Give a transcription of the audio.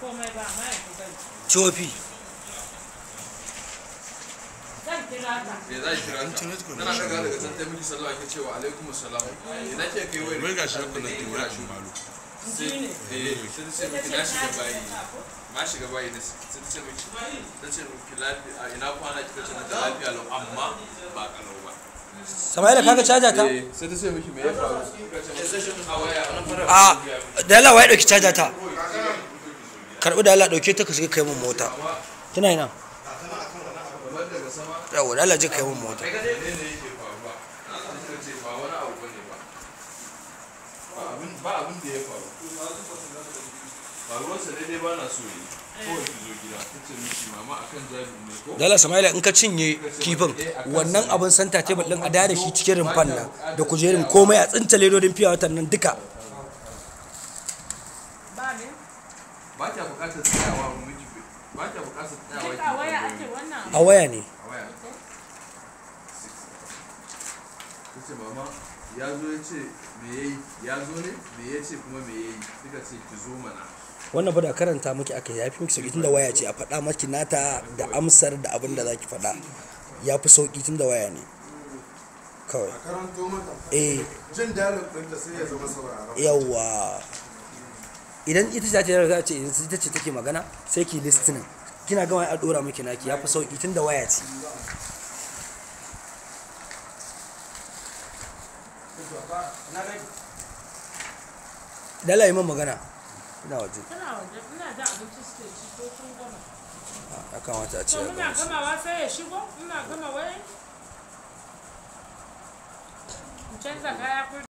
komai ba, amma yanzu zan ci. Cofi. Zan kira ta. Me za ki kira ta? Internet Tana connection. daga daga can ta miki sallama ke cewa alaikum assalam. Ina ke kai wayar? Wai gashi na connecting waya kan malo. Sai Ji ne. eh, sai ta ce miki na shiga bayi. Ma shiga bayi ne, sai ta ce miki, ta ce miki lafiya, ina kwana, kika ce mata lafiya lau amma ba kalau ba. Sama'ila, kaga caja ta? Eh, sai ta ce miki me ya faru? Kika ce mata a waya. A da Allah, wai dauki caja ta. Karbi da Allah, dauke ta ka shiga kai mun mota. Kina ina? Kamar daga sama. Yawa, da Allah je kai mun mota. Menene yake faruwa? Sai ta ce ba wani abu bane ba. Ba abin da ya faru. Faruwarsa daidai ba na so yi. Kawai ki zo gida. Ta ce miki mama akan Jabir ne ko? Da Allah Sama'ila, in ka cinye kifin wannan, abin center table din a da shi cikin rumfan nan da kujerun, komai a tsinta, ledodin fiya watan nan duka. Ba ne? Ba kya buƙatar tsayawa miki, ba kya buƙatar tsayawa Duk ki a waya tambayoyi. ake wannan. A waya ne. A waya. Ta ce mama ya zo ya ce me yayi, ya zo ne me ya ce kuma me yayi, kika ce ki zo mana. Wannan fa da karanta miki aka yafi miki sauki, tunda waya ce, a faɗa maki nata da amsar da abin da zaki faɗa ya fi sauki, tunda waya ne kawai. A karanto mata. Eh. Jin dialogue ɗinta sai ya zama sauraron. Yawa, idan ita ce za a ce, idan ita ce take magana sai ki listening, kina gama a dora miki naki, ya fi sauki tunda waya ce. Dala yi min magana, ina waje. Tana waje, ina da abinci suke ci ko sun gama. Ya kamata a ce To ya muna gama ci. gamawa sai ya shigo, ina gama waya. In canza kaya ko